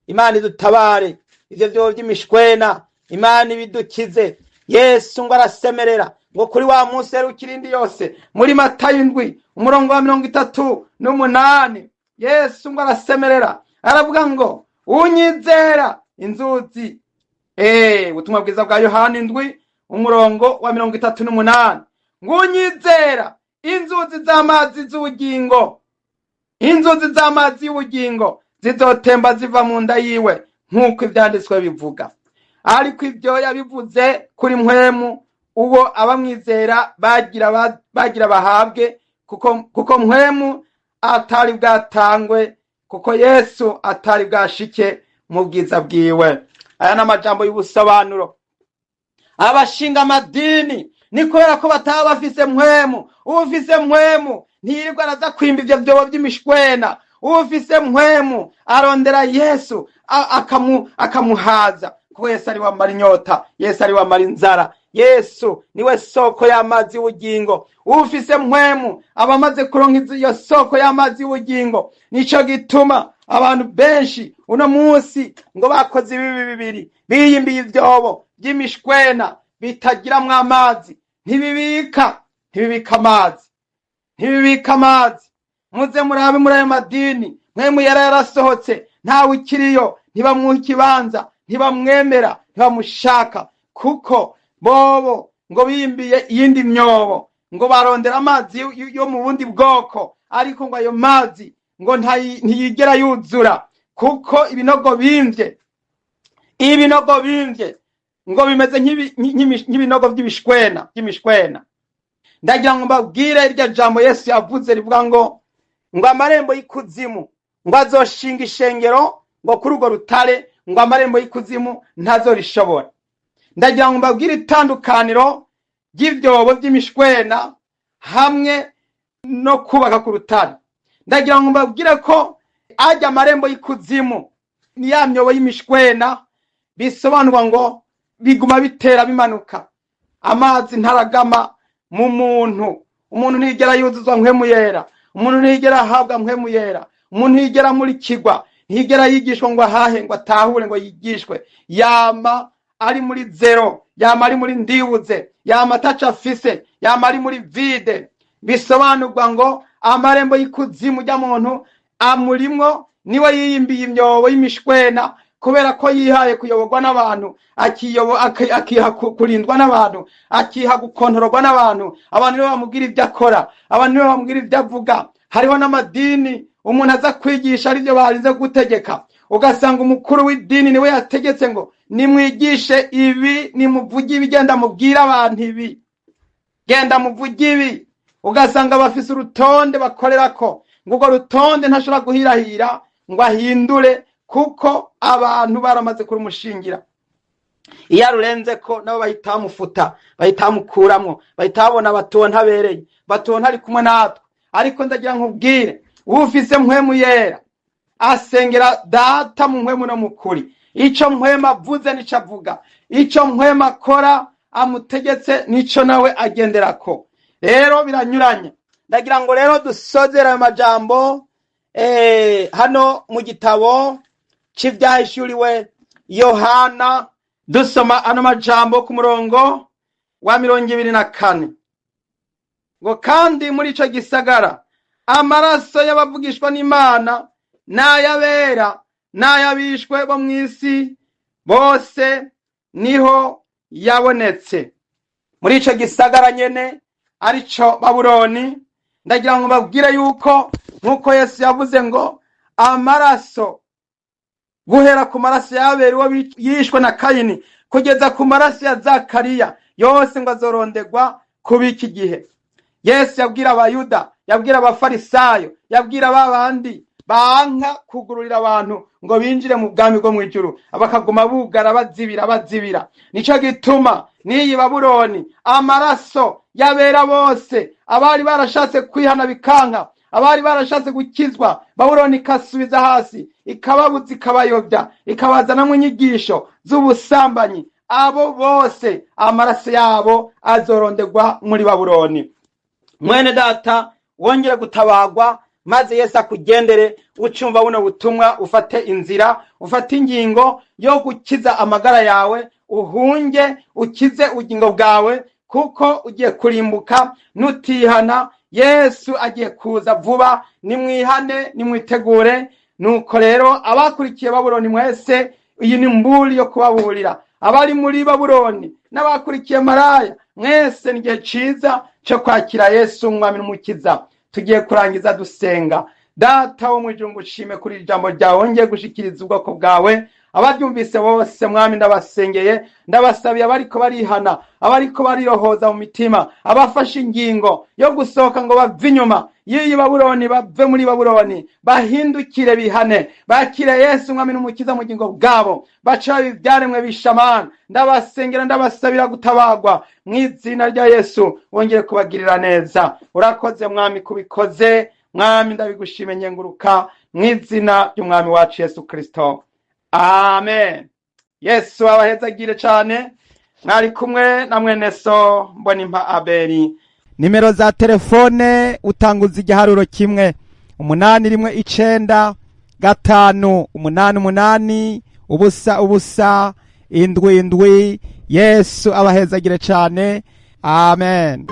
Imana idutabare ivyo vyobo vy'imishwena, Imana ibidukize. Yesu ngo arasemerera ngo kuri wa munsi uherukira indi yose, muri Matayo 7 umurongo wa 38, Yesu ngo arasemerera aravuga ngo unyizera inzuzi. Ubutumwa bwiza bwa Yohana 7 umurongo wa 38, ngo unyizera inzuzi z'amazi z'ubugingo, inzuzi z'amazi y'ubugingo zizotemba ziva mu nda yiwe, nk'uko ivyanditswe bivuga. Ariko ivyo yabivuze kuri mpwemu uwo abamwizera bagira bahabwe, kuko mpwemu atari bwatangwe, kuko Yesu atari bwashike mu bwiza bwiwe. Aya ni amajambo y'ubusobanuro. Abashinga amadini ni kubera ko bataba bafise mpwemu. Ufise mpwemu ntiyirirwa araza kwimba ivyo vyobo vy'imishwena. Ufise mpwemu arondera Yesu akamuhaza, kuko Yesu ari wamara inyota, Yesu ari wamara inzara, Yesu niwe soko y'amazi y'ubugingo. Ufise mpwemu aba amaze kuronka iyo soko y'amazi y'ubugingo. Nico gituma abantu benshi uno munsi ngo bakoze ibibi bibiri, biyimbiye ivyobo vy'imishwena bitagiramwo amazi, ntibibika amazi, ntibibika amazi. Muze murabe muri ayo madini, mpwemu yari yarasohotse, ntawe ukiriyo, ntibamuha ikibanza, ntibamwemera, ntibamushaka, kuko bobo ngo biyimbiye iyindi myobo, ngo barondera amazi yo mu bundi bwoko, ariko ngo ayo mazi ngo ntiyigera yuzura, kuko ibinogo bimvye, ibinogo bimvye ngo bimeze nk'ibinogo by'imishwena. Ndagira ngo mbabwire iryo jambo Yesu yavuze rivuga ngo amarembo y'ikuzimu ngo azoshinga ishengero ngo kuri urwo rutare, ngo amarembo y'ikuzimu ntazorishobora. Ndagira ngo mbabwire itandukaniro ry'ivyobo by'imishwena hamwe no kubaka ku rutare. Ndagira ngo mbabwire ko ajya amarembo y'ikuzimu ni ya myobo y'imishwena, bisobanurwa ngo biguma bitera bimanuka, amazi ntaragama mu muntu. Umuntu ntiyigera yuzuzwa mpwemu yera, umuntu ntiyigera ahabwa mpwemu yera, umuntu ntiyigera amurikirwa, ntiyigera yigishwa ngo ahahe, ngo atahure, ngo yigishwe. Yama ari muri zero, yama ari muri ndibuze, yama ataco afise, yama ari muri vide. Bisobanurwa ngo amarembo y'ikuzimu rya muntu amurimwo, niwe yiyimbiye imyobo y'imishwena, kubera ko yihaye kuyoborwa n'abantu, akiha kurindwa n'abantu, akiha gukontororwa n'abantu. Abantu nibo bamubwira ibyo akora, abantu nibo bamubwira ibyo avuga. Hariho n'amadini umuntu aza kwigisha arivyo barinze gutegeka, ugasanga umukuru w'idini niwe yategetse ngo nimwigishe ibi, nimuvuge ibi, genda mubwire abantu ibi, genda muvuge ibi. Ugasanga bafise urutonde bakorerako, ngo urwo rutonde ntashobora guhirahira ngo ahindure, kuko abantu baramaze kurumushingira. Iyo arurenze ko nabo bahita bamufuta, bahita bamukuramwo, bahita babona batuwo ntabereye, batuwo ntari kumwe natwe. Ariko ndagira nkubwire, ufise mpwemu yera asengera data mu mpwemu no mu kuri. Ico mpwemu avuze nico avuga, ico mpwemu akora amutegetse nico nawe agenderako. Rero biranyuranye. Ndagira ngo rero dusozere ayo majambo hano mu gitabo c'ivyahishuriwe Yohana, dusoma ano majambo ku murongo wa 24, ngo kandi muri ico gisagara amaraso y'abavugishwa n'Imana n'ayabera n'ayabishwe bo mw'isi bose niho yabonetse. Muri ico gisagara nyene arico Babuloni, ndagira ngo mbabwire yuko nkuko Yesu yavuze ngo amaraso, guhera ku maraso y'Abeli uwo yishwe na Kayini, kugeza ku maraso ya Zakariya yose ngo azorondegwa kuba iki gihe. Yesu yabwira Abayuda, yabwira Abafarisayo, yabwira ba bandi banka kugururira abantu ngo binjire mu bwami bwo mw'ijuru, bakaguma bugara bazibira bazibira. Nico gituma n'iyi Babuloni amaraso y'abera bose, abari barashatse kwihana bikanka, abari barashatse gukizwa, Babuloni ikasubiza hasi, ikababuza, ikabayobya, ikabazanamwo inyigisho z'ubusambanyi, abo bose amaraso yabo azorondegwa muri Babuloni. Mwene data, wongere gutabagwa maze Yesu akugendere. Ucumva buno butumwa, ufate inzira, ufate ingingo yo gukiza amagara yawe, uhunge ukize ubugingo bwawe, kuko ugiye kurimbuka nutihana. Yesu agiye kuza vuba. Nimwihane, nimwitegure. Nuko rero abakurikiye Babuloni mwese, iyi ni mburi yo kubaburira. Abari muri Babuloni n'abakurikiye maraya mwese, ni igihe ciza cyo kwakira Yesu umwami n'umukiza. Tugiye kurangiza dusenga. Data wo mw'ijuru, ngushime kuri iri jambo ryawe wongeye gushikiriza ubwoko bwawe. Abaryumvise bose, mwami, ndabasengeye, ndabasabiye abariko barihana, abariko barirohoza mu mitima, abafashe ingingo yo gusohoka ngo bave inyuma y'iyi Babuloni, bave muri Babuloni, bahindukire, bihane, bakire Yesu umwami n'umukiza mu bugingo bwabo, bace baba ivyaremwe bishamana. Ndabasengera, ndabasabira gutabagwa mu izina rya Yesu, wongere kubagirira neza. Urakoze mwami kubikoze. Mwami, ndabigushime, nyenguruka mu izina ry'umwami wacu Yesu Kristo, amen. Yesu abahezagire cane. Mwari kumwe na mwene so Mbonimpa Abeli. Nimero za telefone: utanguza igiharuro 1, 819 588 0 0 7 7. Yesu abahezagire cane, amen.